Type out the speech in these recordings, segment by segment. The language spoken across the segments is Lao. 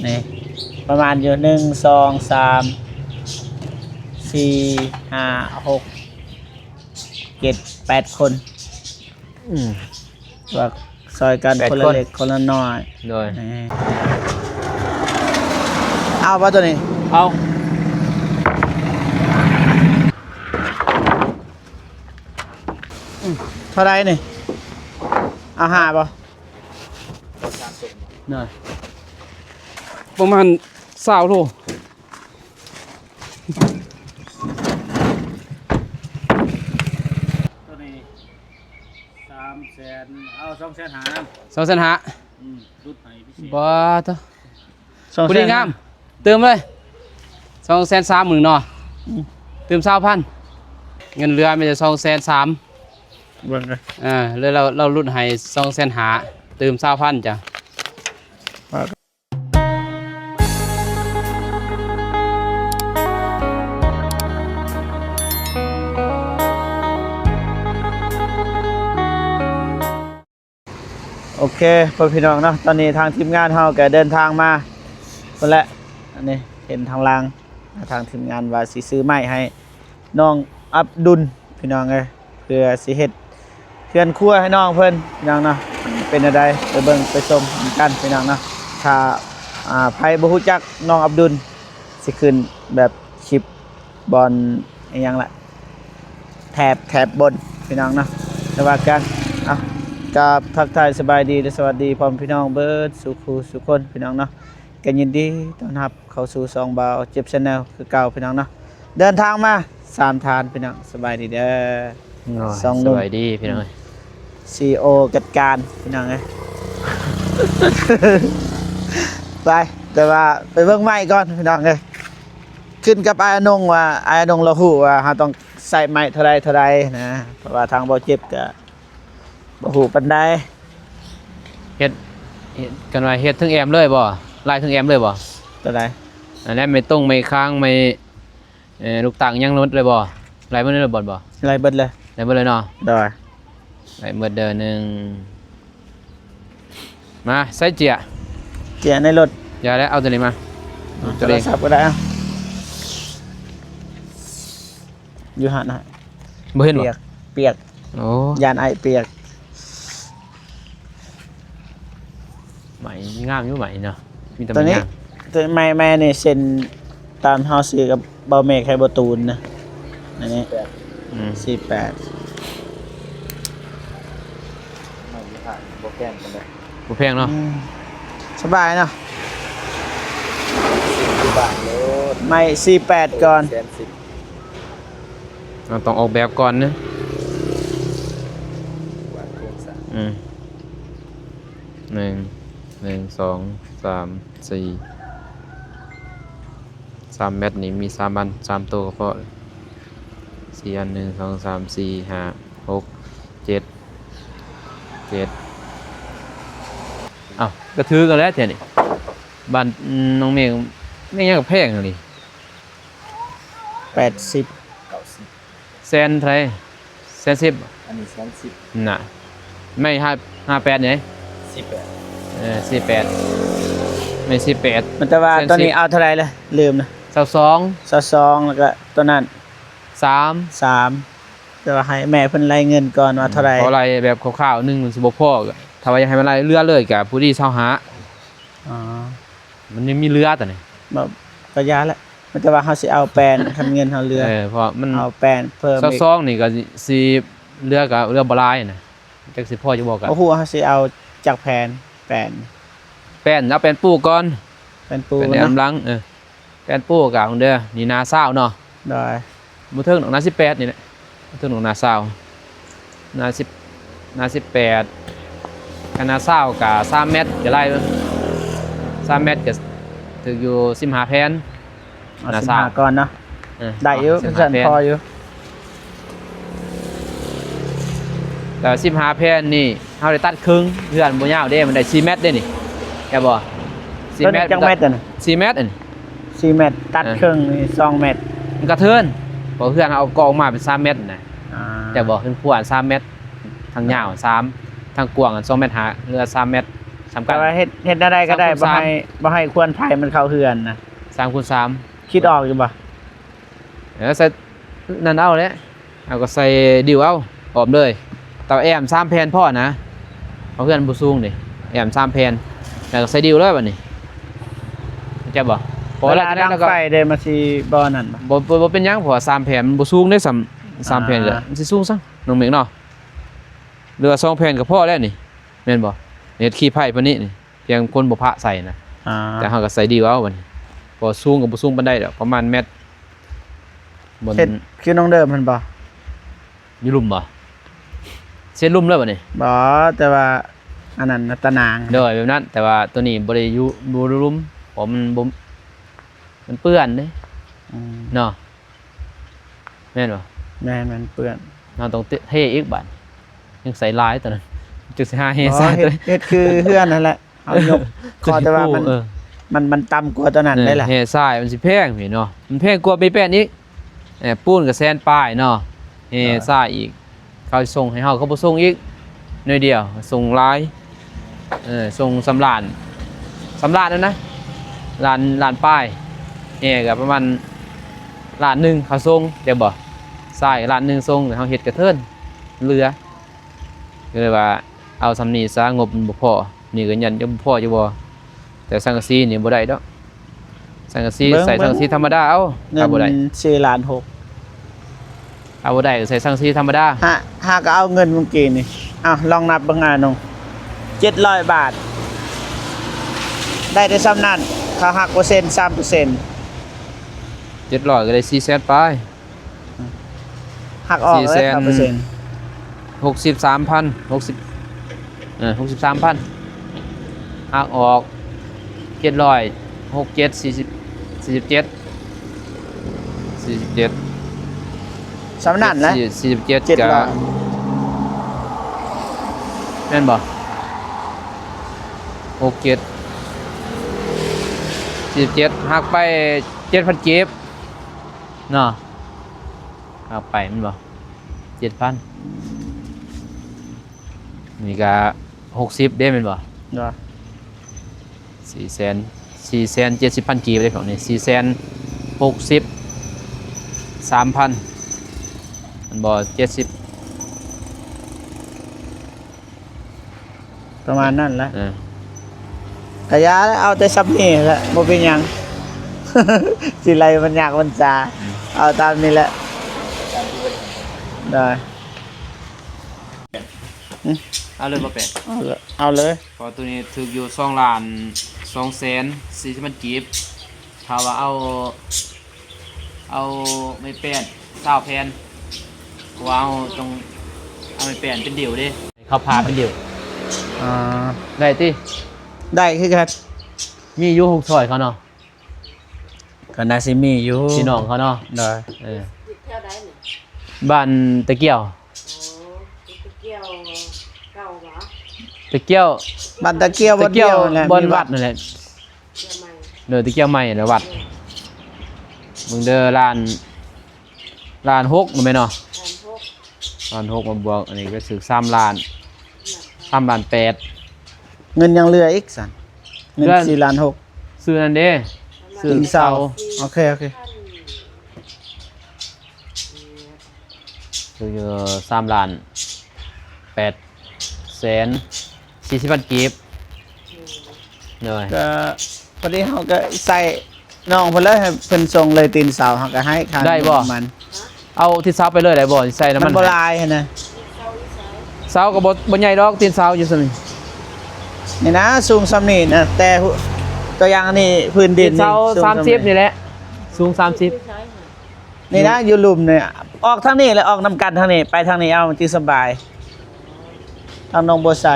ນີ້ປະມານຢູ່ ໜຶ່ງ ສອງ ສາມ ສີ່ ຫ້າ ຫົກ ເຈັດ ແປດຄົນ ອືມ ວ່າຊ່ອຍກັນ ແປດ ຄົນລະ ຄົນ ເລັກຄົນລະນ້ອຍ ໂດຍ ນີ້ ເອົາບໍ່ໂຕນີ້? ເອົາ ອືມ ເທົ່າໃດນີ້? ເອົາຫ້າບໍ່? ນະ ປະມານຊາວໂລ ໂຕນີ້ສາມແສນ ເອົາສອງແສນຫ້ານຳ ສອງແສນຫ້າ ອືມ ຫຼຸດໃຫ້ພິເສດ ບໍ່ ໂຕ ສອງແສນຫ້າ ພໍດີງາມ ຕື່ມເລີຍ ສອງແສນສາມໝື່ນເນາະ ອືມ ຕື່ມຊາວພັນ ເງິນເຫຼືອມີແຕ່ສອງແສນສາມ ເບິ່ງເດີ ເອີ ແລ້ວເຮົາຫຼຸດໃຫ້ສອງແສນຫ້າ ຕື່ມຊາວພັນຈ້ະ ໂອເຄ ພໍ່ແມ່ພີ່ນ້ອງເນາະ ຕອນນີ້ທາງທີມງານເຮົາກໍເດີນທາງມາພຸ້ນແຫຼະ ອັນນີ້ເຫັນທາງຫຼັງ ທາງທີມງານວ່າຊິຊື້ໄມ້ໃຫ້ນ້ອງອັບດຸນພີ່ນ້ອງເອີຍ ເພື່ອຊິເຮັດເຮືອນຄົວໃຫ້ນ້ອງເພິ່ນພີ່ນ້ອງເນາະ ເປັນແນວໃດ ໄປເບິ່ງໄປຊົມນຳກັນພີ່ນ້ອງເນາະ ຖ້າ ອ່າ ໃຜບໍ່ຮູ້ຈັກນ້ອງອັບດຸນ ຊິຂຶ້ນແບບຄລິບບ່ອນອີ່ຫຍັງລະ ແຖບ ແຖບບົນພີ່ນ້ອງເນາະ ແຕ່ວ່າກັນ ເອົາ ກາບທັກທາຍສະບາຍດີ ແລະ ສະຫວັດດີພໍ່ແມ່ພີ່ນ້ອງເບິດສູ່ຄູ່ສູ່ຄົນພີ່ນ້ອງເນາະ ກໍຍິນດີຕ້ອນຮັບເຂົ້າສູ່ຊ່ອງບ່າວເຈັບ Channel ຄືເກົ່າພີ່ນ້ອງເນາະ ເດີນທາງມາສາມທ່ານພີ່ນ້ອງ ສະບາຍດີເດີ ໂອ້ຍ ສອງໜຸ່ມ ສະບາຍດີພີ່ນ້ອງເອີຍ ຊີອີໂອຈັດການພີ່ນ້ອງເອີຍ ໄປ ແຕ່ວ່າໄປເບິ່ງໄມ້ກ່ອນພີ່ນ້ອງເອີຍ ຂຶ້ນກັບອ້າຍອານົງວ່າ ອ້າຍອານົງລາວຮູ້ວ່າເຮົາຕ້ອງໃຊ້ໄມ້ເທົ່າໃດເທົ່າໃດນະ ເພາະວ່າທາງບ່າວເຈັບກະບໍ່ຮູ້ປານໃດ ເຮັດ ເຮັດ ກັນວ່າເຮັດເທິງແອມເລີຍບໍ່? ລາຍເທິງແອມເລີຍບໍ່? ຕົວໃດ? ອັນນັ້ນໄມ້ຕົງໄມ້ຄ້າງໄມ້ ເອີ ລູກຕັ້ງຫຍັງໝົດເລີຍບໍ່? ໄລ່ໝົດເລີຍບໍ່? ໄລ່ເບິດເລີຍ ໄລ່ເບິດເລີຍເນາະ ໂດຍ ໄລ່ໝົດເດີ ໜຶ່ງ ມາໃສ່ເຈ້ຍ ເຈ້ຍໃນລົດ ຢ່າແລ້ວ ເອົາຕົວນີ້ມາ ໂທລະສັບກໍໄດ້ ເອົາ ຢູ່ຫັ້ນນະ ບໍ່ເຫັນບໍ່? ປຽກ ປຽກ ໂອ້ ຢ້ານອ້າຍປຽກ ໄມ້ງາມຢູ່ໄມ້ເນາະ ມີແຕ່ໄມ້ງາມ ໂຕນີ້ ໂຕໄມ້ ໄມ້ນີ້ເຊັ່ນຕາມເຮົາຊື້ກັບເບົາເມກໃຫ້ບໍ່ຕູນນະ ອັນນີ້ ອືມ ສີ່ແປດ ໄມ້ຢູ່ຮ້ານບໍ່ແພງປານໃດ ບໍ່ແພງເນາະ ອືມ ສະບາຍເນາະ ຢູ່ບ້ານໂລດ ໄມ້ສີ່ແປດກ່ອນ ແສນສິບ ເຮົາຕ້ອງອອກແບບກ່ອນເນາະ ອືມ ໜຶ່ງ ໜຶ່ງ ສອງ ສາມ ສີ່ ສາມແມັດນີ້ມີສາມອັນ ສາມໂຕກໍພໍ ສີ່ອັນ ໜຶ່ງ ສອງ ສາມ ສີ່ ຫ້າ ຫົກ ເຈັດ ເຈັດ ເອົ້າ ກໍຖືກແລ້ວແທ້ນີ້ ບ້ານ ອືມ ນ້ອງເມກ ແມ່ນຫຍັງກໍແພງອີ່ຫຼີ ແປດສິບ ເກົ້າສິບ ແສນເທົ່າໃດ? ແສນສິບ ອັນນີ້ແສນສິບ ນະ ໄມ້ຫ້າ ຫ້າແປດນີ້ ສີ່ແປດ ເອີ ສີ່ແປດ ໄມ້ສີ່ແປດ ມັນແຕ່ວ່າ ແສນສິບ ຕອນນີ້ເອົາເທົ່າໃດລະ? ລືມນະ ຊາວສອງ ຊາວສອງ ແລ້ວກໍຕົວນັ້ນ ສາມ ສາມ ແຕ່ວ່າໃຫ້ແມ່ເພິ່ນໄລ່ເງິນກ່ອນວ່າເທົ່າໃດ ອືມ ພໍໄລ່ແບບຄ່າວໆ ໜຶ່ງມັນຊິບໍ່ພໍ ຖ້າວ່າຢາກໃຫ້ມັນໄລ່ເຫຼືອເລີຍກໍພໍດີຊາວຫ້າ ອໍ ມັນຍັງມີເຫຼືອຕົວນີ້ ບໍ່ ກໍຢ່າແຫຼະ ມີແຕ່ວ່າເຮົາຊິເອົາແປນ ຄັນເງິນເຮົາເຫຼືອ ເອີ ເພາະວ່າມັນ ເອົາແປນເພີ່ມອີກ ຊາວສອງນີ້ກໍຊິເຫຼືອ ກໍເຫຼືອບໍ່ຫຼາຍນະ ຈັກຊິພໍຢູ່ບໍ່ ກໍບໍ່ຮູ້ວ່າເຮົາຊິເອົາຈັກແຜ່ນ ແປນ ແປນ ເອົາແປນປູກກ່ອນ ແປນປູກ ແປນແນວນະ ນຳຫຼັງ ເອີ ແປນປູກກໍເດີ ນີ້ໜ້າຊາວເນາະ ໂດຍ ບໍ່ເຖິງດອກ ໜ້າສິບແປດນີ້ແຫຼະ ບໍ່ເຖິງດອກໜ້າຊາວ ໜ້າສິບ ໜ້າສິບແປດ ຄັນໜ້າຊາວກໍສາມແມັດກໍໄດ້ ສາມແມັດກໍຖືກຢູ່ສິບຫ້າແຜ່ນ ເອົາ ໜ້າຊາວ ສິບຫ້າກ່ອນເນາະ ເອີ ໄດ້ຢູ່ ເອົາສິບຫ້າແຜ່ນ ພໍຢູ່ ແລ້ວສິບຫ້າແຜ່ນນີ້ ເຮົາໄດ້ຕັດເຄິ່ງ ເຮືອນບໍ່ຍາວເດ້ ມັນໄດ້ສີ່ແມັດເດ້ນີ້ ແມ່ນບໍ່? ສີ່ແມັດ ຕົວນີ້ຈັກແມັດອັນນີ້? ສີ່ແມັດອັນນີ້ ສີ່ແມັດ ຕັດເຄິ່ງນີ້ສອງແມັດ ມັນກະເທີນ ເພາະເຮືອນເຮົາເອົາກອກອອກມາເປັນສາມແມັດນະ ອ່າ ແມ່ນບໍ່? ເຮືອນຄົວສາມແມັດ ທາງຍາວສາມ ທາງກວ້າງສອງແມັດຫ້າ ເຫຼືອສາມແມັດ ສຳຄັນ ແຕ່ວ່າເຮັດ ເຮັດແນວໃດກໍໄດ້ ສາມຄູນສາມ ບໍ່ໃຫ້ ບໍ່ໃຫ້ຄວັນໄຟມັນເຂົ້າເຮືອນນະ. ສາມຄູນສາມ ຄິດອອກຢູ່ບໍ່? ເອີ ໃສ່ນັ້ນເອົາແຫຼະ ເຮົາກໍໃສ່ດິວເອົາ ອ້ອມເລີຍ. ເຕົາແອ້ມສາມແຜ່ນພໍນະ ເພາະເຮືອນບໍ່ສູງເດ້ ແອ້ມສາມແຜ່ນ ແລ້ວກໍໃສ່ດິວເລີຍບັດນີ້ ເຂົ້າໃຈບໍ່? ເວລາດັງໄຟເດ້ ມັນຊິບໍ່ນັ້ນບໍ່? ບໍ່ ບໍ່ ບໍ່ເປັນຫຍັງ ເພາະວ່າສາມແຜ່ນມັນບໍ່ສູງເດ້ ສາມ ສາມແຜ່ນກໍ ອ່າ ມັນຊິສູງຊັ້ນ ນ້ອງເມກເນາະ ຫຼືວ່າສອງແຜ່ນກໍພໍແລ້ວນີ້ ແມ່ນບໍ່? ເຮັດຂີ້ໄຜ່ປານນີ້ນີ້ ພຽງຄົນບໍ່ພະໃສ່ນະ ອ່າ ແຕ່ເຮົາກໍໃສ່ດີເວົ້າບັດນີ້ ເພາະວ່າສູງກໍບໍ່ສູງປານໃດດອກ ປະມານແມັດ ເຮັດຄືນ້ອງເດີມຫັ້ນບໍ່? ຢູ່ລຸ່ມບໍ່? ເຊັດລຸ່ມເລີຍບັດນີ້? ບໍ່ ແຕ່ວ່າອັນນັ້ນນະ ຕາໜ່າງ ໂດຍ ແບບນັ້ນ ແຕ່ວ່າໂຕນີ້ບໍ່ໄດ້ຢູ່ ບໍ່ໄດ້ລຸ່ມ ເພາະມັນບໍ່ ມັນເປື້ອນເດ້ ອືມ ເນາະ. ແມ່ນບໍ່? ແມ່ນ ແມ່ນເປື້ອນ ເຮົາຕ້ອງເທອີກບາດ ຍັງໃສ່ຫຼາຍຕອນນັ້ນ ຈຶ່ງຊິຫາເຮ ບໍ່ ໃສ່ ເຮັດ ເຮັດຄືເຮືອນຫັ້ນແຫຼະ ເຮົາຍົກ ຂໍແຕ່ວ່າມັນ ເອີ ມັນ ມັນຕ່ຳກວ່າຕອນນັ້ນ ເອີ ໄດ້ລະ ເຮຊາຍມັນຊິແພງພີ້ເນາະ ມັນແພງກວ່າໄມ້ແປ້ນອີກ ເອີ ປູນກໍແສນປາຍເນາະ ເຮຊາຍອີກ ເຂົາສົ່ງໃຫ້ເຮົາ ເຂົາບໍ່ສົ່ງອີກໜ້ອຍດຽວ ສົ່ງຫຼາຍ ເອີ ສົ່ງສຳຫຼານ ສຳຫຼານນັ້ນນະ ລ້ານ ລ້ານປາຍ ແຮ່ກໍປະມານລ້ານໜຶ່ງເຂົາສົ່ງ ແມ່ນບໍ່? ຊາຍລ້ານໜຶ່ງສົ່ງ ແລ້ວເຮົາເຮັດກະເທີນເຫຼືອ ກໍເລີຍວ່າເອົາສ່ຳນີ້ຊະ ງົບມັນບໍ່ພໍ ນີ້ກໍຍັນຈະບໍ່ພໍຢູ່ບໍ່? ແຕ່ສັງກະສີນີ້ບໍ່ໄດ້ດອກ ສັງກະສີ ເບິ່ງ ໃສ່ສັງກະສີທຳມະດາເອົາ ເງິນ ຖ້າບໍ່ໄດ້ ສີ່ລ້ານຫົກ ຖ້າບໍ່ໄດ້ກໍໃສ່ສັງກະສີທຳມະດາ ຫາ ຫາກໍເອົາເງິນມື້ກີ້ນີ້ ເອົາລອງນັບເບິ່ງ ອາ ນ້ອງ ເຈັດຮ້ອຍບາດ ໄດ້ແຕ່ສ່ຳນັ້ນ ເຂົາຫັກເປີເຊັນ ສາມເປີເຊັນ ເຈັດຮ້ອຍກໍໄດ້ສີ່ແສນປາຍ ຫັກອອກເລີຍ ສີ່ແສນ ເທົ່າເປີເຊັນ ຫົກສິບສາມພັນ ຫົກສິບ ເອີ ຫົກສິບສາມພັນ ຫັກອອກເຈັດຮ້ອຍ ຫົກເຈັດ ສີ່ສິບ ສີ່ສິບເຈັດ ສີ່ສິບເຈັດ ສ່ຳນັ້ນແຫຼະ ສີ່ສິບເຈັດ ເຈັດຮ້ອຍ ກໍ ແມ່ນບໍ່? ຫົກເຈັດ ສີ່ສິບເຈັດ ຫັກໄປເຈັດພັນກີບເນາະ ຫັກໄປແມ່ນບໍ່? ເຈັດພັນ ນີ້ກະຫົກສິບເດ້ແມ່ນບໍ່? ໂດຍ ສີ່ແສນ ສີ່ແສນເຈັດສິບພັນກີບເດ້ ຂອງນີ້ ສີ່ແສນຫົກສິບສາມພັນ ແມ່ນບໍ່? ເຈັດສິບ ປະມານນັ້ນແຫຼະ ເອີ ກະຢ່າ ເອົາແຕ່ສ່ຳນີ້ແຫຼະ ບໍ່ເປັນຫຍັງ ຊິໄລ່ມັນຍາກມັນຊາ ອືມ ເອົາຕາມນີ້ແຫຼະ ໄດ້ ເອົາເລີຍບໍ່ແປະ? ເອົາເລີຍ ເອົາເລີຍ ເພາະໂຕນີ້ຖືກຢູ່ສອງລ້ານສອງແສນສີ່ສິບພັນກີບ ຖ້າວ່າເອົາ ເອົາໄມ້ແປ້ນຊາວແຜ່ນ ເພາະວ່າເຮົາຕ້ອງເອົາໄມ້ແປ້ນເປັນດິ້ວເດ້ ເຂົາຜ່າເປັນດິ້ວ ອ່າ ໄດ້ຕິ? ໄດ້ຄືກັນ ມີຢູ່ ຫົກຊອຍເຂົາເນາະ ກໍໜ້າຊິມີຢູ່ ພີ່ນ້ອງເຂົາເນາະ ໂດຍ ເອີ ຢູ່ແຖວໃດນີ້? ບ້ານຕະກ້ຽວ ໂອ້ ຕະກ້ຽວເກົ່າບໍ່? ຕະກ້ຽວ ບ້ານຕະກ້ຽວ ຕະກ້ຽວ ບ່ອນດຽວຫັ້ນແຫຼະ ບ່ອນວັດນັ້ນແຫຼະ ໂດຍ ຕະກ້ຽວໃໝ່ແລ້ວວັດ ເບິ່ງເດີ ລ້ານ ລ້ານຫົກ ແມ່ນເນາະ ລ້ານຫົກ ມາບວກອັນນີ້ກໍຖືກສາມລ້ານ ສາມລ້ານແປດ ເງິນຍັງເຫຼືອອີກຊັ້ນ ເງິນສີ່ລ້ານຫົກ ຊື້ນັ້ນເດ້ ຊື້ເສົາ ໂອເຄ ໂອເຄ ຖືກຢູ່ສາມລ້ານແປດແສນສີ່ສິບພັນກີບ ໂດຍ ກໍພໍດີເຮົາກໍໃສ່ນ້ອງເພິ່ນເລີຍ ໃຫ້ເພິ່ນສົ່ງເລີຍຕີນເສົາ ເຮົາກໍໃຫ້ຄ່າ ໄດ້ບໍ່? ນ້ຳມັນ ເອົາຕີນເສົາໄປເລີຍໄດ້ບໍ່? ໃສ່ນ້ຳມັນ ມັນບໍ່ຫຼາຍຫັ້ນນະ ເສົາກໍບໍ່ ບໍ່ໃຫຍ່ດອກ ຕີນເສົາຢູ່ສ່ຳນີ້ ນີ້ນະ ສູງສ່ຳນີ້ນະ ແຕ່ຕົວຢ່າງນີ້ພື້ນດິນນີ້ ເສົາ ສູງສ່ຳນີ້ ສາມສິບນີ້ແຫຼະ ສູງສາມສິບ ນີ້ນະ ຢູ່ລຸ່ມນີ້ ອອກທາງນີ້ແຫຼະ ອອກນຳກັນທາງນີ້ ໄປທາງນີ້ເອົາ ມັນຊິສະບາຍ ທາງໜອງບົວໄຊ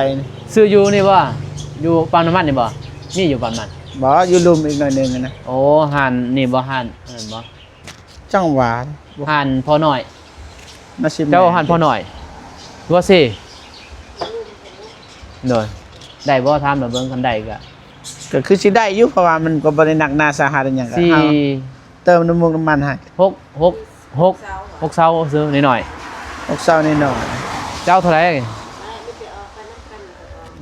ຊື້ຢູ່ນີ້ບໍ່? ຢູ່ປ້ຳນ້ຳມັນນີ້ບໍ່? ມີຢູ່ປ້ຳນັ້ນ ບໍ່ ຢູ່ລຸ່ມອີກໜ້ອຍໜຶ່ງນະ ໂອ້ ຮ້ານນີ້ບໍ່? ຮ້ານນັ້ນບໍ່? ຈັ່ງຫວາ ຮ້ານພໍ່ນ້ອຍ ເຈົ້າຮ້ານພໍ່ນ້ອຍ ຕົວເຊ ໂດຍ ໄດ້ບໍ່? ຖາມລາວເບິ່ງ ຄັນໄດ້ກໍ ກໍຄືຊິໄດ້ຢູ່ ເພາະວ່າມັນກໍບໍ່ໄດ້ໜັກໜາສາຫັດຫຍັງ ກໍຊິ ເຮົາ ເຕີມນ້ຳມັນໃຫ້ ຫົກ ຫົກ ຫົກ ຫົກເສົາຊື່ນ້ອຍໆ ຫົກເສົານ້ອຍໆ ເຈົ້າເທົ່າໃດ? ໄດ້ ມີແຕ່ອອກໄປນຳກັນ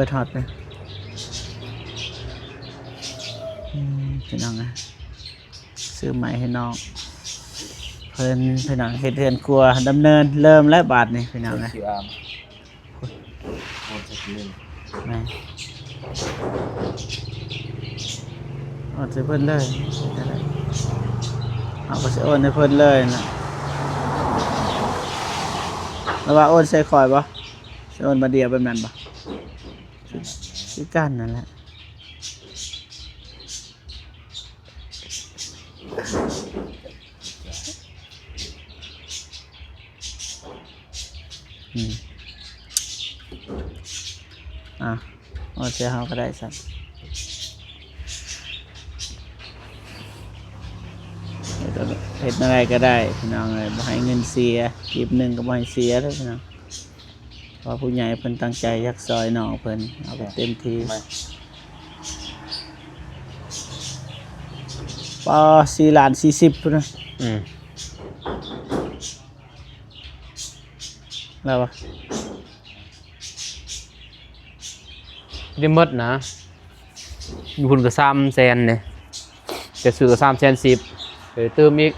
ປີດຮອດເລີຍ. ອືມ ພີ່ນ້ອງເອີຍ ຊື້ໃໝ່ໃຫ້ນ້ອງເພິ່ນ ພີ່ນ້ອງ ເຮັດເຮືອນຄົວດຳເນີນ ເລີ່ມແລ້ວບາດນີ້ ພີ່ນ້ອງເອີຍ. ໂອນໃສ່ເພິ່ນເລີຍ ເຮົາກໍຊິໂອນໃຫ້ເພິ່ນເລີຍນະ. ລະວ່າໂອນໃສ່ຂ້ອຍບໍ່? ຊິໂອນບາດດຽວແບບນັ້ນບໍ່? ຄືກັນນັ້ນແຫຼະ. ອືມ ອ່ະ ໂອເຄ ເຮົາກໍໄດ້ຊັ້ນ ເຮັດ ເຮັດແນວໃດກໍໄດ້ພີ່ນ້ອງເອີຍ ບໍ່ໃຫ້ເງິນເສຍ ກີບໜຶ່ງກໍບໍ່ໃຫ້ເສຍເດີ້ພີ່ນ້ອງ. ເພາະວ່າຜູ້ໃຫຍ່ເພິ່ນຕັ້ງໃຈຢາກຊ່ອຍນ້ອງເພິ່ນ ເອົາໄປເຕັມທີ່. ປາ ສີ່ລ້ານສີ່ສິບພຸ້ນນະ. ອືມ ແລ້ວວະ ໄດ້ໝົດນະ. ຢູ່ພຸ້ນກໍສາມແສນເດ້ ຈະຊື້ກໍສາມແສນສິບ ໄປຕື່ມອີກ.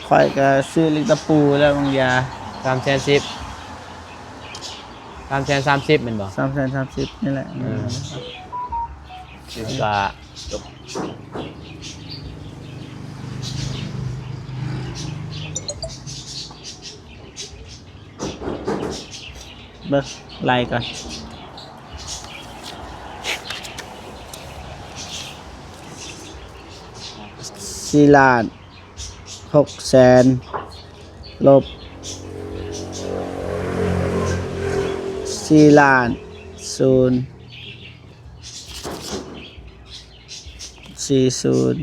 ຂ້ອຍກໍຊື້ເຫຼັກຕະປູແລ້ວບາງຢ່າງ ສາມແສນສິບ ສາມແສນສາມສິບແມ່ນບໍ່? ສາມແສນສາມສິບນີ້ແຫຼະ. ເອີ ກໍ ເບິ່ງໄລ່ກ່ອນ ສີ່ລ້ານຫົກແສນ ລົບສີ່ລ້ານສູນສີ່ສູນ.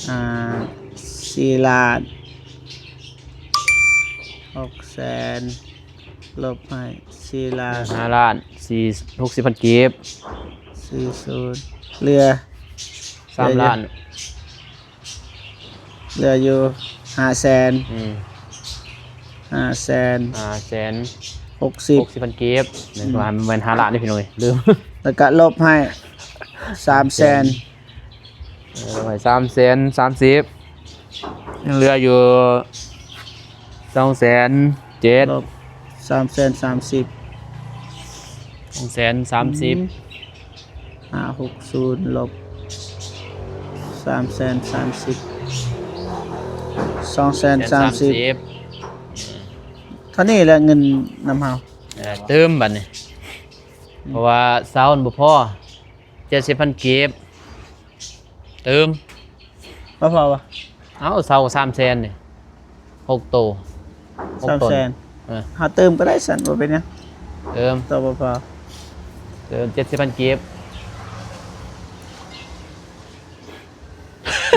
ອ່າ ສີ່ລ້ານຫົກແສນ ລົບໃຫ້ສີ່ລ້ານ ຫ້າລ້ານສີ່ ຫົກສິບພັນກີບ ສີ່ສູນ ເຫຼືອ ສາມລ້ານ ເຫຼືອຢູ່ຫ້າແສນ ອືມ ຫ້າແສນ ຫ້າແສນຫົກສິບ ຫົກສິບພັນກີບ ອືມ ວ່າມັນແມ່ນຫ້າລ້ານເດ້ພີ່ນ້ອງເອີຍ ລືມ ແລ້ວກະລົບໃຫ້ສາມແສນ ເອີ ລົບໃຫ້ສາມແສນສາມສິບ ຍັງເຫຼືອຢູ່ສອງແສນເຈັດ ລົບສາມແສນສາມສິບ ສອງແສນສາມສິບ ອືມ ຫ້າຫົກສູນ ລົບສາມແສນສາມສິບ ສອງແສນສາມສິບ ເທົ່ານີ້ແຫຼະເງິນນຳເຮົາ ເອີ ຕື່ມບາດນີ້ ອືມ ເພາະວ່າເຊົາມັນບໍ່ພໍ ເຈັດສິບພັນກີບ ຕື່ມ ບໍ່ພໍບໍ່? ເອົາ ເຊົາສາມແສນນີ້ ຫົກໂຕ ຫົກໂຕ ສາມແສນ ເອີ ເຮົາຕື່ມກໍໄດ້ຊັ້ນ ບໍ່ເປັນຫຍັງ ຕື່ມ ໂຕບໍ່ພໍ ເຕີມເຈັດສິບພັນກີບ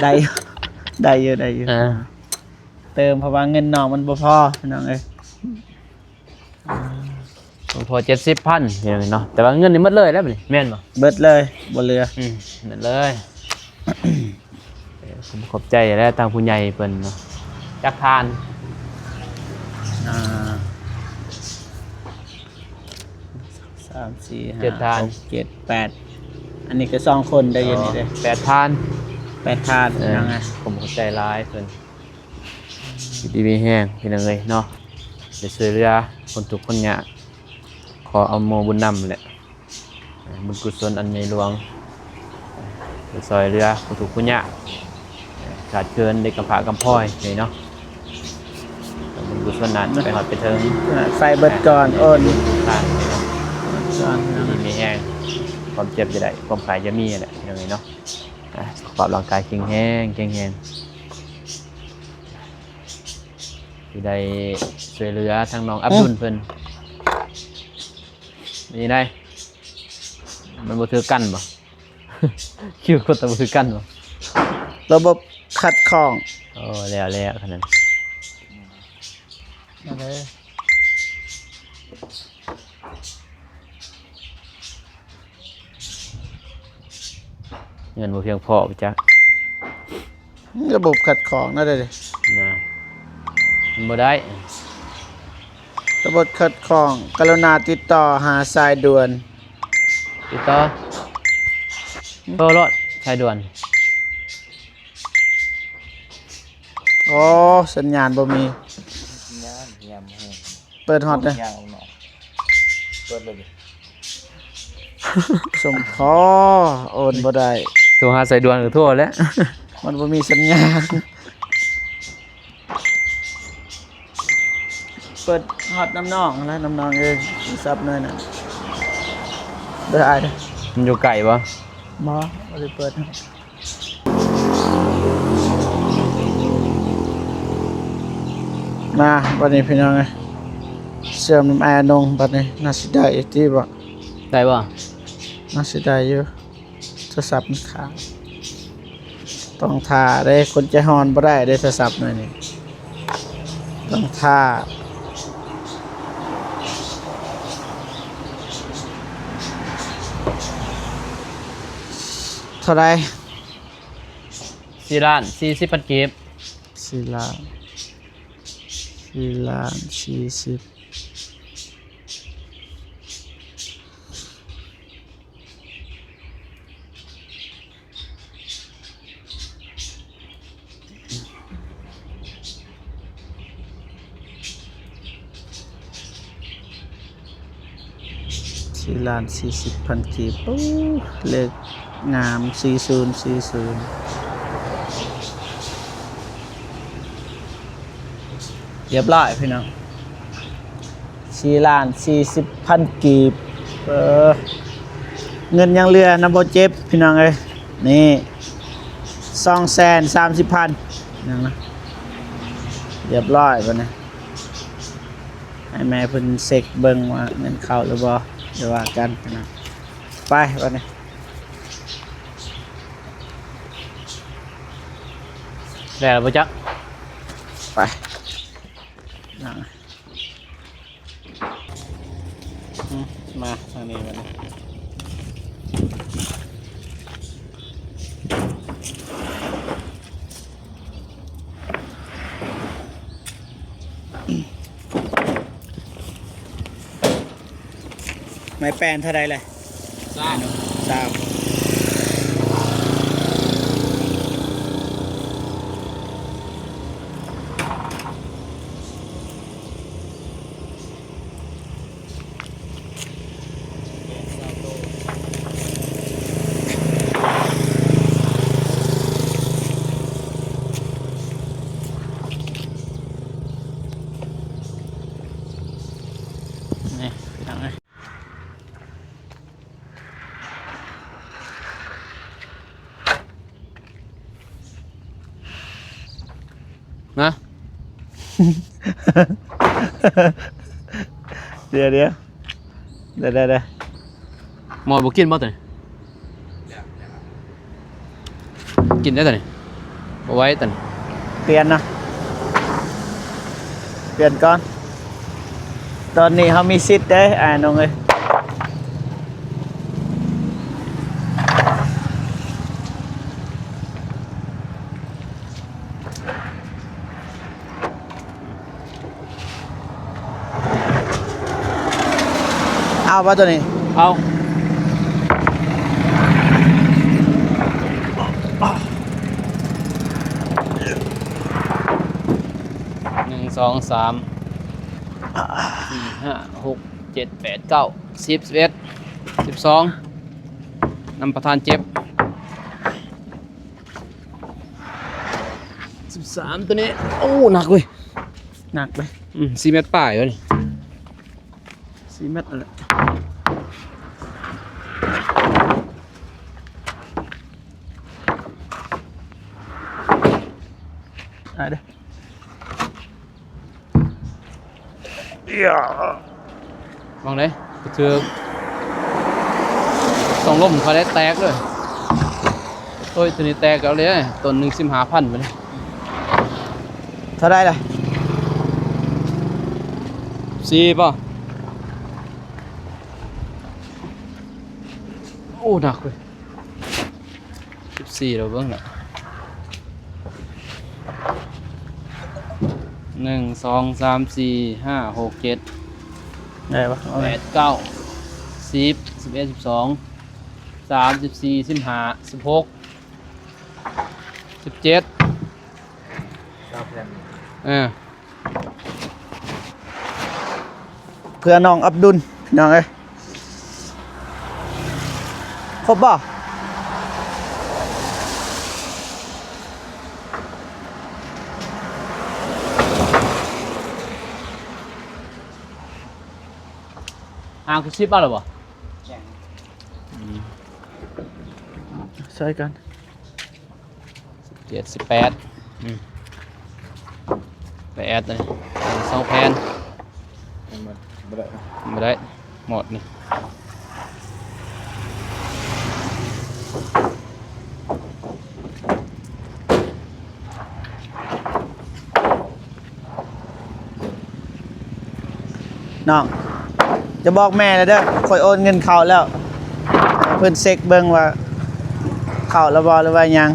ໄດ້ຢູ່ ໄດ້ຢູ່ ໄດ້ຢູ່ ເອີ ເຕີມ ເພາະວ່າເງິນນ້ອງມັນບໍ່ພໍ ພີ່ນ້ອງເອີຍ. ບໍ່ພໍເຈັດສິບພັນ ພີ່ນ້ອງເນາະ ແຕ່ວ່າເງິນນີ້ໝົດເລີຍແລ້ວບັດນີ້ ແມ່ນບໍ່? ເບິດເລີຍ ບໍ່ເຫຼືອ ອືມ ໝົດເລີຍ ເອີ ຂອບໃຈແຫຼະທາງຜູ້ໃຫຍ່ເພິ່ນເນາະ ຈັກທ່ານ ອ່າ ສາມ ສີ່ ຫ້າ ເຈັດທ່ານ ຫົກ ເຈັດ ແປດ ອັນນີ້ກໍສອງຄົນໄດ້ຢູ່ນີ້ເດ້ ແປດທ່ານ ແປດທ່ານ ເອີ ພີ່ນ້ອງເອີຍ ຂອບໃຈຫຼາຍເພິ່ນ. ຢູ່ດີມີແຮງພີ່ນ້ອງເອີຍເນາະ ໄດ້ຊ່ວຍເຫຼືອຄົນທຸກຄົນຍາກ ຂໍອະນຸໂມບຸນນຳແຫຼະ ບຸນກຸສົນອັນໃຫຍ່ຫຼວງ ໄດ້ຊ່ວຍເຫຼືອຜູ້ທຸກຜູ້ຍາກ ຂາດເຂີນເດັກກຳພ້າກຳພ້ອຍເນາະ ບຸນກຸສົນນັ້ນໄປຮອດໄປເຖິງ ໄຟເບິດກ່ອນ ໂອນ ຢູ່ດີມີແຮງ ຄວາມເຈັບຢ່າໄດ້ ຄວາມໄຂ້ຢ່າມີແຫຼະ ພີ່ນ້ອງເອີຍເນາະ ອ່າ ສຸຂະພາບຮ່າງກາຍແຂງແຮງ ແຂງແຮງ ທີ່ໄດ້ຊ່ວຍເຫຼືອທາງນ້ອງອັບດຸນເພິ່ນ ເປັນຈັ່ງໃດ ມັນບໍ່ຖືກກັນບໍ່? ຄິວກົດແຕ່ບໍ່ຖືກກັນບໍ່? ລະບົບຂັດຂ້ອງ ໂອ້ ແລ້ວໆ ຂະໜາດນັ້ນ ເງິນບໍ່ພຽງພໍໄປຈັກ ລະບົບຂັດຂ້ອງນະເດ້ ນະ ມັນບໍ່ໄດ້ ລະບົບຂັດຂ້ອງ ກະລຸນາຕິດຕໍ່ຫາສາຍດ່ວນ ຕິດຕໍ່ ໂທໂລດ ສາຍດ່ວນ. ໂອ້ ສັນຍານບໍ່ມີ ສັນຍານຫາມແຮງ ເປີດຮອດເດ້ ເປີດເລີຍ ສົມພໍ ໂອນບໍ່ໄດ້ ໂທຫາສາຍດ່ວນກໍໂທແລ້ວ ມັນບໍ່ມີສັນຍານ. ເປີດຮອດນຳນ້ອງແລ້ວ ນຳນ້ອງເອີຍ ໂທລະສັບໜ່ວຍນັ້ນ ເດີ ມັນຢູ່ໄກບໍ່? ບໍ່ ບໍ່ໄດ້ເປີດ. ມາບັດນີ້ພີ່ນ້ອງເອີຍ ເຊື່ອມນຳອ້າຍອານົງ ບັດນີ້ໜ້າຊິໄດ້ຢູ່ຕິບໍ່? ໄດ້ບໍ່? ໜ້າຊິໄດ້ຢູ່ ໂທລະສັບມັນຄ້າງ ຕ້ອງຖ້າເດ້ ຄົນໃຈຮ້ອນບໍ່ໄດ້ເດ້ ໂທລະສັບໜ່ວຍນີ້ ຕ້ອງຖ້າ. ເທົ່າໃດ? ສີ່ລ້ານສີ່ສິບພັນກີບ ສີ່ລ້ານ ສີ່ລ້ານສີ່ສິບ ສີ່ລ້ານສີ່ສິບພັນກີບ ໂອ້ ເລກງາມ ສີ່ສູນສີ່ສູນ ຮຽບຮ້ອຍພີ່ນ້ອງ ສີ່ລ້ານສີ່ສິບພັນກີບ ເອີ ເງິນຍັງເຫຼືອນຳບໍ່ເຈັບພີ່ນ້ອງເອີຍ ນີ້ ສອງແສນສາມສິບພັນ ຍັງນະ ຮຽບຮ້ອຍບັດນີ້ ໃຫ້ແມ່ເພິ່ນເຊັກເບິ່ງວ່າເງິນເຂົ້າຫຼືບໍ່ ດຽວວ່າກັນນະ ໄປບັດນີ້ ແລ້ວບໍ່ຈັກ ໄປ ນັ່ງ ອືມ ມາທາງນີ້ບັດນີ້ ໄມ້ແປ້ນເທົ່າໃດແຫຼະ? ຊາວ ຊາວ. ນີ້ ພີ່ນ້ອງເອີຍ ນະ ດຽວໆ ໄດ້ໆໆ ໝໍດບໍ່ກິນບໍ່ຕົວນີ້? ກິນໄດ້ຕົວນີ້ ບໍ່ໄຫວຕົວນີ້ ປ່ຽນນະ ປ່ຽນກ່ອນ ຕອນນີ້ເຮົາມີສິດເດ້ ອ້າຍນ້ອງເອີຍ. ເອົາບໍ່ຕົວນີ້? ເອົາ ໜຶ່ງ ສອງ ສາມ ສີ່ ຫ້າ ຫົກ ເຈັດ ແປດ ເກົ້າ ສິບ ສິບເອັດ ສິບສອງ ນຳປະທານເຈັບ. ສິບສາມ ຕົວນີ້ ໂອ້ ໜັກເວີຍ ໜັກເລີຍ ອືມ ສີ່ແມັດປາຍເວີຍນີ້ ສີ່ແມັດນັ້ນແຫຼະ ອາເດີ. ເອີຍ ມອງເດ້ ກະຖືກ ຕ້ອງລົມເຂົາໄດ້ແຕກເລີຍ ໂອ້ຍ ໂຕນີ້ແຕກແລ້ວເດ້ ຕົ້ນໜຶ່ງສິບຫ້າພັນບາດນີ້ ເທົ່າໃດລະ? ສີ່ບໍ່? ໂອ້ ໜັກເວີຍ. ສິບສີ່ ລອງເບິ່ງນະ ໜຶ່ງ ສອງ ສາມ ສີ່ ຫ້າ ຫົກ ເຈັດ ໄດ້ປະ? ເອົາໄປ ແປດ ເກົ້າ ສິບ ສິບເອັດ ສິບສອງ ສາມ ສິບສີ່ ສິບຫ້າ ສິບຫົກ ສິບເຈັດ ຊາວແຜ່ນ ເອີ ເພື່ອນ້ອງອັບດຸນ ພີ່ນ້ອງເອີຍ. ຄົບບໍ່? ຫ້າ ຫົກ ສິບ ເອົາແລ້ວບໍ່? ແມ່ນ ອືມ ໃສ່ກັນ. ສິບເຈັດ ສິບແປດ ອືມ ແປດ ສອງແຜ່ນ ບໍ່ໄດ້ ບໍ່ໄດ້ ໝົດນີ້. ນ້ອງ ຈະບອກແມ່ແລ້ວເດີ ຂ້ອຍໂອນເງິນເຂົ້າແລ້ວ ໃຫ້ເພິ່ນເຊັກເບິ່ງວ່າເຂົ້າແລ້ວບໍ່ ຫຼືວ່າຫຍັງ.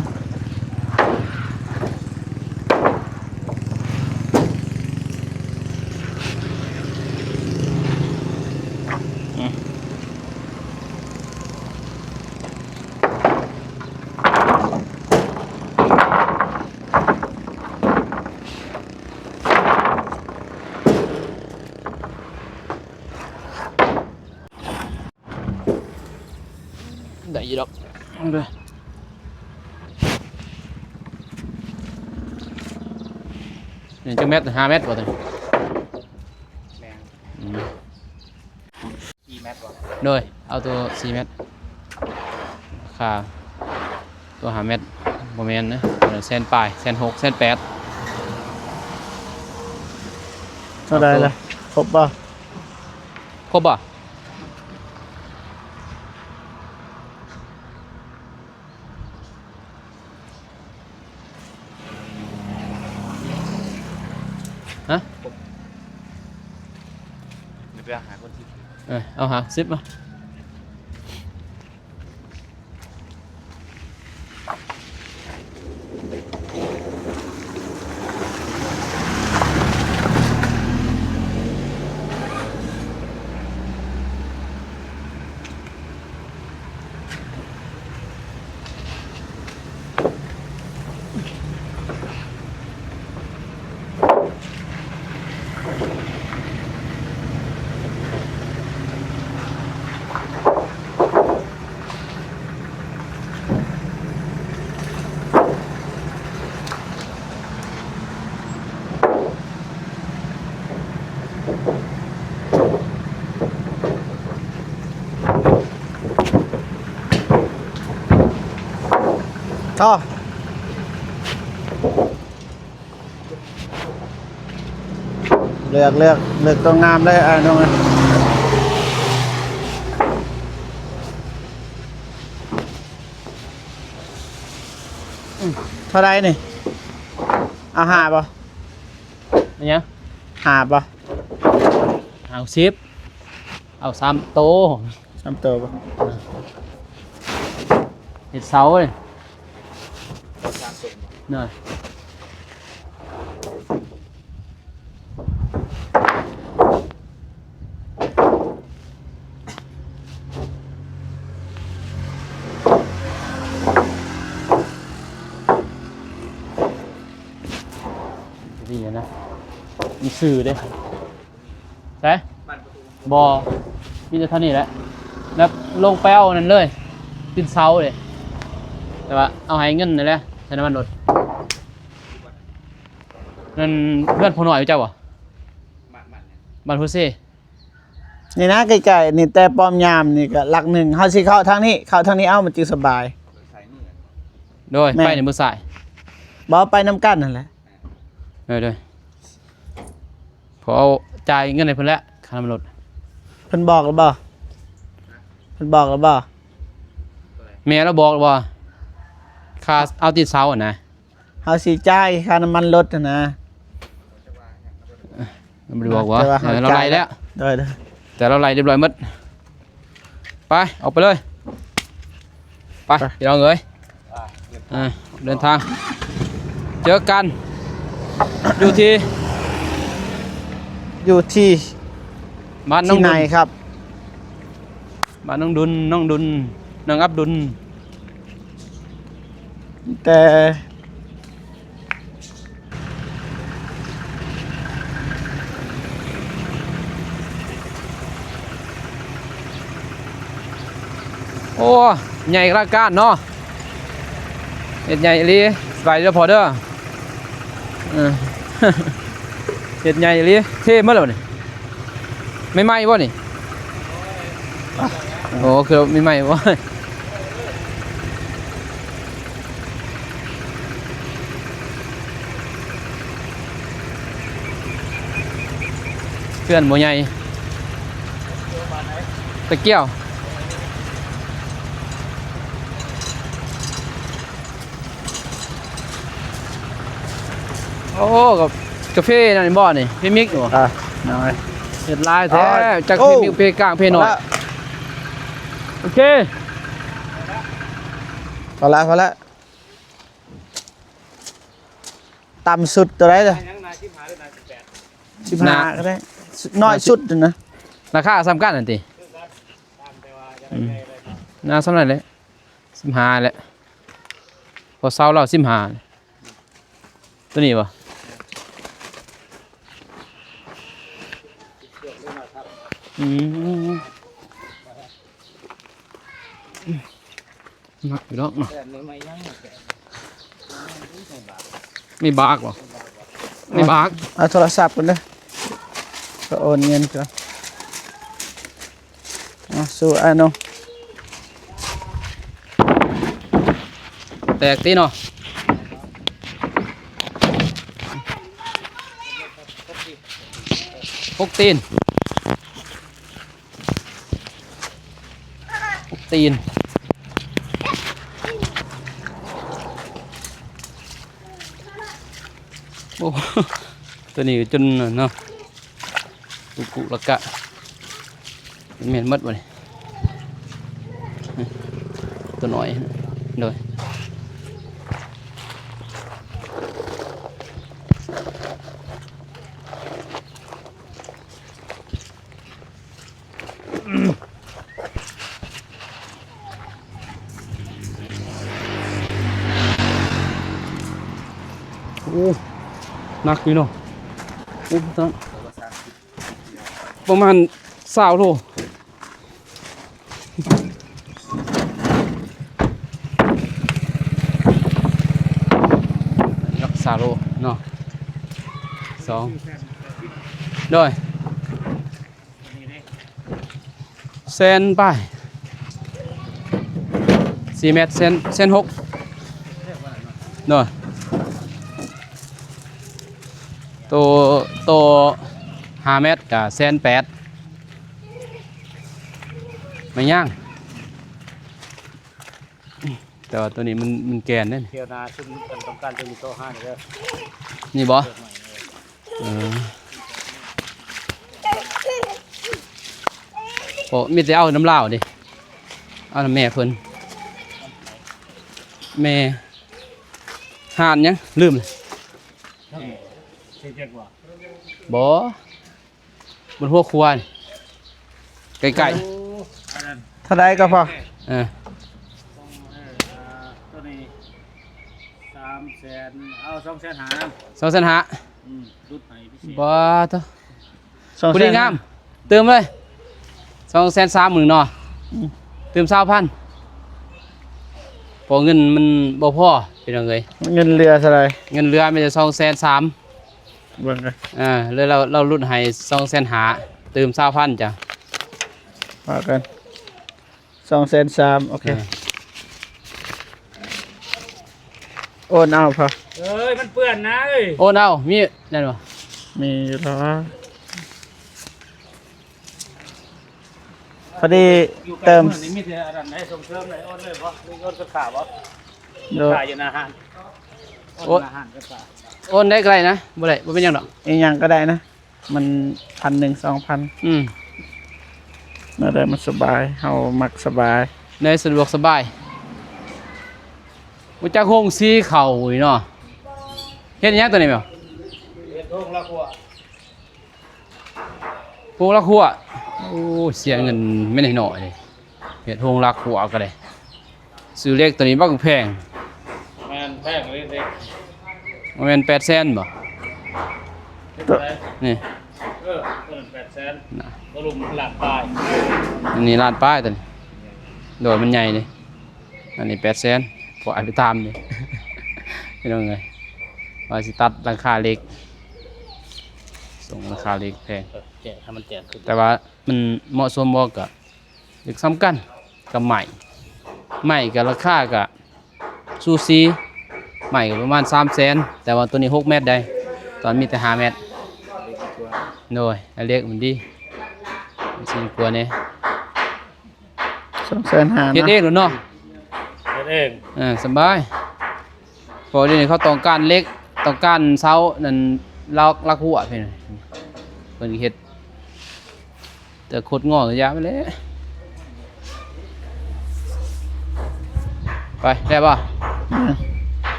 ໄດ້ຢູ່ດອກ ເອົາເດີ ນີ້ຈັກແມັດ? ຫ້າແມັດບໍ່? ແມ່ນ ອືມ ສີ່ແມັດບໍ່? ໂດຍ ເອົາໂຕສີ່ແມັດ ຄ່າໂຕຫ້າແມັດ ບໍ່ແມ່ນເນາະ ແສນປາຍ ແສນຫົກ ແສນແປດ. ເທົ່າໃດລະ? ຄົບບໍ່? ຄົບບໍ່? ຮະ? ເດີ ໄປຫາຄົນທີ່ ເອີ ເອົາຫ້າສິບມາ. ຕໍ່ ເລືອກ ເລືອກ ເລືອກຕົວງາມເລີຍ ອ້າຍນ້ອງເອີຍ. ເທົ່າໃດນີ້? ເອົາຫ້າບໍ່? ເປັນຫຍັງ? ຫ້າບໍ່? ຫ້າສິບ ເອົາສາມໂຕ. ສາມໂຕບໍ່? ເຮັດເສົາເດ້. ນີ້ນະ ມີຊື່ເດ້. ໃສ? ບໍ່ ມີແຕ່ເທົ່ານີ້ແຫຼະ ແບບລົງໄປເອົານັ້ນເລີຍ ຕີນເສົາເດ້ ແຕ່ວ່າເອົາໃຫ້ເງິນນັ້ນແຫຼະ ໃສ່ນ້ຳມັນລົດ. ນັ້ນເຮືອນພໍ່ນ້ອຍເຈົ້າບໍ່? ບ້ານ ບ້ານ ບ້ານໂພເຊ ນີ້ນະ ໃກ້ໆ ນີ້ ແຕ່ປ້ອມຍາມນີ້ກະຫຼັກໜຶ່ງ ເຮົາຊິເຂົ້າທາງນີ້ ເຂົ້າທາງນີ້ເອົາ ມັນຈຶ່ງສະບາຍ. ໂດຍ ແມ່ນ ໄປໃນມື້ສາຍ ບໍ່ ໄປນຳກັນຫັ້ນແຫຼະ. ໂດຍ ໂດຍ ຂໍເອົາ ຈ່າຍເງິນໃຫ້ເພິ່ນແຫຼະ ຄ່ານ້ຳມັນລົດ. ເພິ່ນບອກແລ້ວບໍ່? ເພິ່ນບອກແລ້ວບໍ່? ແມ່ລາວບອກແລ້ວບໍ່? ຄ່າເອົາຕີນເສົາຫັ້ນນະ ເຮົາຊິຈ່າຍຄ່ານ້ຳມັນລົດຫັ້ນນະ. ເອີ ບໍ່ໄດ້ບອກບໍ່? ແຕ່ວ່າເຮົາ ເອີ ລາວໄລ່ແລ້ວ. ໂດຍ ໂດຍ ແຕ່ລາວໄລ່ຮຽບຮ້ອຍໝົດ. ໄປ ອອກໄປເລີຍ ໄປ ໄປ ພີ່ນ້ອງເອີຍ. ອ່າ ເດີນທາງ ເຈີກັນຢູ່ທີ່ ຢູ່ທີ່ ບ້ານນ້ອງດຸນ ທີ່ໄນຄັບ ບ້ານນ້ອງດຸນ ນ້ອງດຸນ ນ້ອງອັບດຸນ ແຕ່ ໂອ້ ໃຫຍ່ອະລັງການເນາະ ເຮັດໃຫຍ່ອີ່ຫຼີ. ສະບາຍດີເດີພໍ່ເດີ ເອີ ເຮັດໃຫຍ່ອີ່ຫຼີ. ເທໝົດແລ້ວນີ້ ໃໝ່ໆບໍ່ນີ້? ໂອ້ ຄືໃໝ່ໆບໍ່? ເຮືອນບໍ່ໃຫຍ່ ຕະກ້ຽວ ໂອ້ ກາເຟນັ້ນບໍ່ນີ້? ເຟມິກບໍ່? ອ່າ ນ້ອຍ ເຮັດຫຼາຍແທ້ ອ່າ ຈັກ ໂອ້ ເຟມິກ ເຟກາງ ເຟນ້ອຍ ພໍລະ ໂອເຄ ພໍລະ ພໍລະ. ຕ່ຳສຸດເທົ່າໃດລະ? ສິບຫ້າ ຫຼື ໜ້າ ສິບແປດ ສິບຫ້າ ໜ້າ ກໍໄດ້ ນ້ອຍສຸດນະ ລາຄາສ່ຳກັນຫັ້ນຕິ? ຄືກັນ ຕ່ຳແຕ່ວ່າຢາກໄດ້ໃຫຍ່ເລີຍເນາະ ໜ້າສ່ຳນັ້ນແຫຼະ ສິບຫ້າແຫຼະ ພໍເຊົາແລ້ວ ສິບຫ້າ ຕົວນີ້ບໍ່? ອືມ ໜັກຢູ່ດອກເນາະ ມີບາກບໍ່? ມີບາກ ເອົາໂທລະສັບກ່ອນເດີ ໄປໂອນເງິນກ່ອນ. ອ່ະ ສູ້ອ້າຍນ້ອງ ແຕກຕິເນາະ ຫົກຕີນ ຫົກຕີນ ໂອ້ ຕົວນີ້ກໍຈົນເນາະ ກຸກຸລະກະ ແມ່ນໝົດບໍ່ນີ້? ຕົວນ້ອຍ ໂດຍ ໂອ້ ໜັກຢູ່ເນາະ ໂອ້ ປະມານຊາວໂລ ຊາວໂລເນາະ ສອງ ໂດຍ ແສນປາຍ ສີ່ແມັດ ແສນ ແສນຫົກ ເນາະ ໂຕ ໂຕຫ້າແມັດກະແສນແປດ ໄມ້ຍາງ ແຕ່ວ່າໂຕນີ້ມັນ ມັນແກ່ນເດ້ ທ່ຽວໜ້າຊຸມກັນຕ້ອງການໂຕນີ້ໂທຫາເດີ ນີ້ບໍ່? ເອີ ໂອ້ ມີແຕ່ເອົານຳລາວເດ້ ເອົານຳແມ່ເພິ່ນ ແມ່ ຮ້ານຫຍັງ? ລືມເລີຍ ບໍ່ ບົນຫົວຄົວນີ້ ໃກ້ໆ ເທົ່າໃດກໍພໍ? ເອີ ເອີ ຕົວນີ້ສາມແສນ ເອົາສອງແສນຫ້າ ສອງແສນຫ້າ ອືມ ຫຼຸດໃຫ້ພິເສດ ບໍ່ ໂທ້ ສອງແສນຫ້າ ພໍດີງາມ ຕື່ມເລີຍ ສອງແສນສາມໝື່ນເນາະ ອືມ ຕື່ມຊາວພັນ ເພາະເງິນມັນບໍ່ພໍພີ່ນ້ອງເອີຍ ເງິນເຫຼືອເທົ່າໃດ? ເງິນເຫຼືອມີແຕ່ສອງແສນສາມ ເບິ່ງກັນ ເອີ ແລ້ວລາວຫຼຸດໃຫ້ສອງແສນຫ້າ ຕື່ມຊາວພັນຈ້ະ ວ່າກັນ ສອງແສນສາມ ໂອເຄ ເອີ ໂອນເອົາພໍ ເອີຍ ມັນເປື້ອນນະເອີຍ ໂອນເອົາ ມີນັ້ນບໍ່? ມີຢູ່ດອກ ພໍດີເຕີມ ຢູ່ໃກ້ເມືອງນີ້ມີແຕ່ອັນນັ້ນໃດ ສົ່ງເສີມໃດ ໂອນເລີຍບໍ່? ຫຼືໂອນເປັນຄ່າບໍ່? ໂດຍ ຄ່າຢູ່ໜ້າຮ້ານ ໂອນໜ້າຮ້ານເປັນຄ່າ ໂອນໄດ້ກໍໄດ້ນະ ບໍ່ໄດ້ ບໍ່ເປັນຫຍັງດອກ ອີຫຍັງກໍໄດ້ນະ ມັນພັນໜຶ່ງ ສອງພັນ ອືມ ແນວໃດມັນສະບາຍ ເຮົາມັກສະບາຍ ແນວສະດວກສະບາຍ ຮູ້ຈັກໂຮງສີເຂົ້ານີ້ເນາະ ເຮັດຫຍັງຕົວນີ້ແມ່? ເຮັດໂຮງລະຄົວ. ໂຮງລັກຮົ້ວ. ໂອ້ ເສຍເງິນແມ່ນໜ້ອຍເດ້ ເຮັດໂຮງລັກຮົ້ວກໍໄດ້. ຊື້ເຫຼັກຕົວນີ້ບັກແພງ. ແມ່ນແພງເລີຍເດັກ. ບໍ່ແມ່ນແປດແສນບໍ່? ເຮັດໄດ້. ນີ້ ເອີ ຕົວນັ້ນແປດແສນນະ. ຕົວລຸ່ມລ້ານປາຍ. ອັນນີ້ລ້ານປາຍຕົວນີ້. ໂດຍ ມັນໃຫຍ່ເດ້. ອັນນີ້ແປດແສນ ພວກອ້າຍໄປຕາມເດ້ ພີ່ນ້ອງເອີຍ. ວ່າຊິຕັດຫຼັງຄາເຫຼັກ ສົ່ງຫຼັງຄາເຫຼັກແພງ. ເອີ ແຈກໃຫ້ມັນແຕກຂຶ້ນ. ແຕ່ວ່າມັນເໝາະສົມບໍ່ ກໍເຫຼັກສ່ຳກັນກັບໄມ້. ໄມ້ກໍລາຄາກໍສູສີ. ໄມ້ກໍປະມານສາມແສນ ແຕ່ວ່າຕົວນີ້ຫົກແມັດໃດ໋ ຕອນມີແຕ່ຫ້າແມັດ. ໂດຍ ເຫຼັກມັນດີ ມັນຊິກວ່າແດ່. ສອງແສນຫ້າ ເຮັດເອງໂລດເນາະ. ເຮັດເອງ. ເອີ ສະບາຍ. ເພາະວ່າດຽວນີ້ເຂົາຕ້ອງການເຫຼັກ ຕ້ອງການເສົານັ້ນ ລັກ ລັກຮົ້ວ ເພິ່ນ ເພິ່ນເຮັດ ແຕ່ຄົດງໍກໍຢ່າໄປແຫຼະ. ໄປ ໄດ້ບໍ່? ອືມ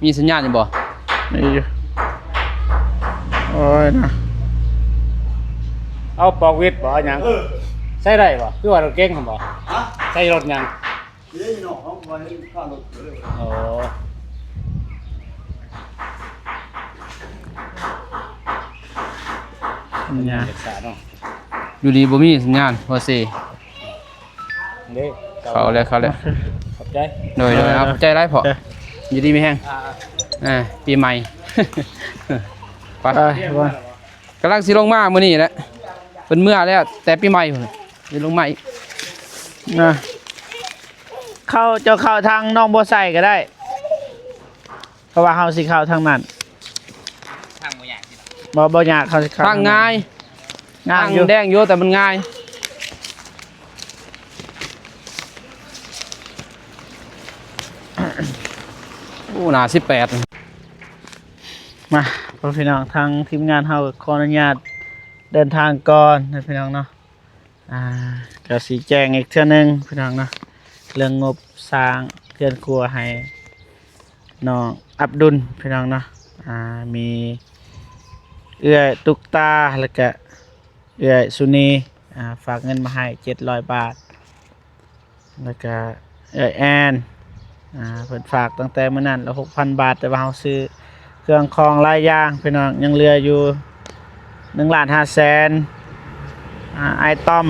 ມີສັນຍານຢູ່ບໍ່? ມີຢູ່. ໂອ້ຍນະ ເອົາປອກວິດບໍ່? ເອົາຫຍັງ? ເອີ ໃຊ້ໄດ້ບໍ່? ຄືວ່າລົດເກັງຫັ້ນບໍ່? ຮະ? ໃຊ້ລົດຫຍັງ? ເດ້ເນາະ ເຮົາບໍ່ເຫັນຄ່າລົດເລີຍ. ໂອ້ ສັນຍານເອກສານເນາະ. ຢູ່ດີບໍ່ມີສັນຍານ ພໍເຊ. ເດ້ ເຂົ້າແລ້ວ ເຂົ້າແລ້ວ. ຂອບໃຈ. ໂດຍ ໂດຍ ເອີ ຂອບໃຈຫຼາຍພໍ່. ເອີ ຢູ່ດີມີແຮງ. ອ່າ ອ່າ ປີໃໝ່. ໄປ ໄປ. ກຳລັງຊິລົງມາມື້ນີ້ແຫຼະ ເພິ່ນເມືອແລ້ວແຕ່ປີໃໝ່ພຸ້ນ ຊິລົງມາອີກນະ. ເຂົ້າ ເຈົ້າເຂົ້າທາງໜອງບົວໃສກໍໄດ້ ເພາະວ່າເຮົາຊິເຂົ້າທາງນັ້ນ. ທາງບໍ່ຍາກຕິ? ບໍ່ ບໍ່ຍາກ ເຮົາຊິເຂົ້າທາງງ່າຍ. ງ່າຍຢູ່ ທາງແດງຢູ່ ແຕ່ມັນງ່າຍ. ໂອ້ ໜ້າສິບແປດ. ມາ ພໍ່ແມ່ພີ່ນ້ອງ ທາງທີມງານເຮົາກໍຂໍອະນຸຍາດເດີນທາງກ່ອນນະພີ່ນ້ອງເນາະ. ອ່າ ກໍຊິແຈ້ງອີກເທື່ອໜຶ່ງພີ່ນ້ອງເນາະ ເລື່ອງງົບສ້າງເຮືອນຄົວໃຫ້ນ້ອງອັບດຸນພີ່ນ້ອງເນາະ. ອ່າ ມີເອື້ອຍຕຸກຕາ ແລ້ວກະເອື້ອຍສຸນີ ອ່າ ຝາກເງິນມາໃຫ້ເຈັດຮ້ອຍບາດ. ແລ້ວກະເອື້ອຍແອນ ອ່າ ເພິ່ນຝາກຕັ້ງແຕ່ມື້ນັ້ນລະຫົກພັນບາດ ແຕ່ວ່າເຮົາຊື້ເຄື່ອງຂອງຫຼາຍຢ່າງພີ່ນ້ອງ ຍັງເຫຼືອຢູ່ໜຶ່ງລ້ານຫ້າແສນ. ອ່າ ອ້າຍຕ້ອມ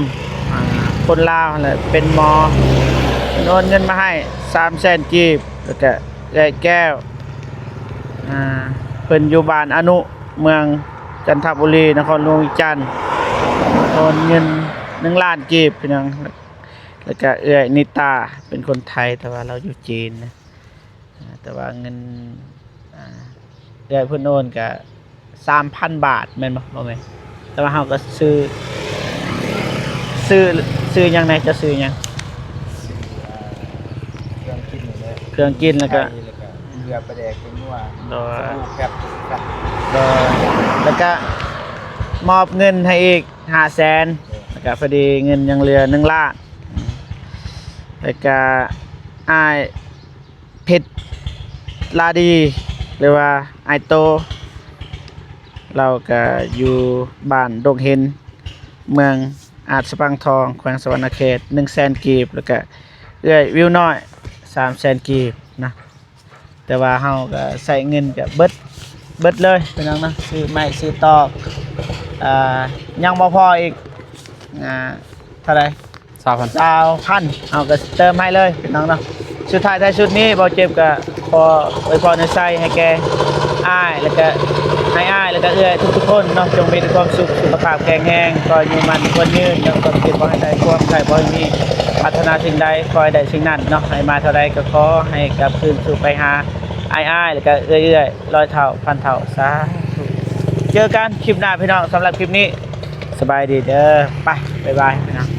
ອ່າ ຄົນລາວຫັ້ນແຫຼະ ເປັນໝໍ ເພິ່ນໂອນເງິນມາໃຫ້ສາມແສນກີບ. ແລ້ວກະເອື້ອຍແກ້ວ ອ່າ ເພິ່ນຢູ່ບ້ານອະນຸ ເມືອງຈັນທະບູລີ ນະຄອນຫຼວງວຽງຈັນ ໂອນເງິນໜຶ່ງລ້ານກີບພີ່ນ້ອງ. ແລ້ວກະເອື້ອຍນິຕາ ເປັນຄົນໄທ ແຕ່ວ່າລາວຢູ່ຈີນນະ. ອ່າ ແຕ່ວ່າເງິນ ອ່າ ເອື້ອຍເພິ່ນໂອນກະສາມພັນບາດແມ່ນບໍ່? ບໍ່ແມ່ນ ແຕ່ວ່າເຮົາກໍຊື້ ຊື້ ຊື້ຫຍັງແດ່? ເຈົ້າຊື້ຫຍັງ? ຊື້ ອ່າ ເຄື່ອງກິນນີ້ແຫຼະ ເຄື່ອງກິນ ແລ້ວກະ ໄຂ່ ແລ້ວກະເກືອ ປາແດກ ແປ້ງນົວ ໂດຍ ສະບູ່ ແກັບ ໂດຍ ແລ້ວກະມອບເງິນໃຫ້ອີກຫ້າແສນ ໂດຍ ແລ້ວກະພໍດີເງິນຍັງເຫຼືອໜຶ່ງລ້ານ. ແລ້ວກະອ້າຍ ເພັດລາດີ ຫຼືວ່າອ້າຍໂຕ ລາວກະຢູ່ບ້ານດົງເຫັນ ເມືອງອາດສະປາງທອງ ແຂວງສະຫວັນນະເຂດ ໜຶ່ງແສນກີບ. ແລ້ວກະເອື້ອຍວິວນ້ອຍ ສາມແສນກີບນະ. ແຕ່ວ່າເຮົາກະໃຊ້ເງິນກະເບິດ ເບິດເລີຍພີ່ນ້ອງເນາະ ຊື້ໄມ້ຊື້ຕອກ. ອ່າ ຍັງບໍ່ພໍອີກ ອ່າ ເທົ່າໃດ? ຊາວພັນ ຊາວພັນ ເຮົາກໍເຕີມໃຫ້ເລີຍພີ່ນ້ອງເນາະ. ສຸດທ້າຍທ້າຍສຸດນີ້ ບ່າວເຈັບກໍຂໍອວຍພອນອວຍໄຊໃຫ້ແກ່ອ້າຍ ແລ້ວກໍໃຫ້ອ້າຍ ແລ້ວກໍເອື້ອຍທຸກໆຄົນເນາະ ຈົ່ງມີແຕ່ຄວາມສຸກ ສຸຂະພາບແຂງແຮງ ຂໍອາຍຸໝັ້ນຂວັນຍືນ ຄວາມເຈັບບໍ່ໃຫ້ໄດ້ ຄວາມໄຂ້ບໍ່ໃຫ້ມີ ປາດຖະໜາສິ່ງໃດຂໍໃຫ້ໄດ້ສິ່ງນັ້ນເນາະ ໃຫ້ມາເທົ່າໃດກໍຂໍໃຫ້ກັບຄືນສູ່ໄປຫາອ້າຍໆ ແລ້ວກໍເອື້ອຍໆ ຮ້ອຍເທົ່າພັນເທົ່າ ສາທຸ. ເຈີກັນຄລິບໜ້າພີ່ນ້ອງ ສຳລັບຄລິບນີ້ ສະບາຍດີເດີ ໄປ ບາຍບາຍພີ່ນ້ອງ.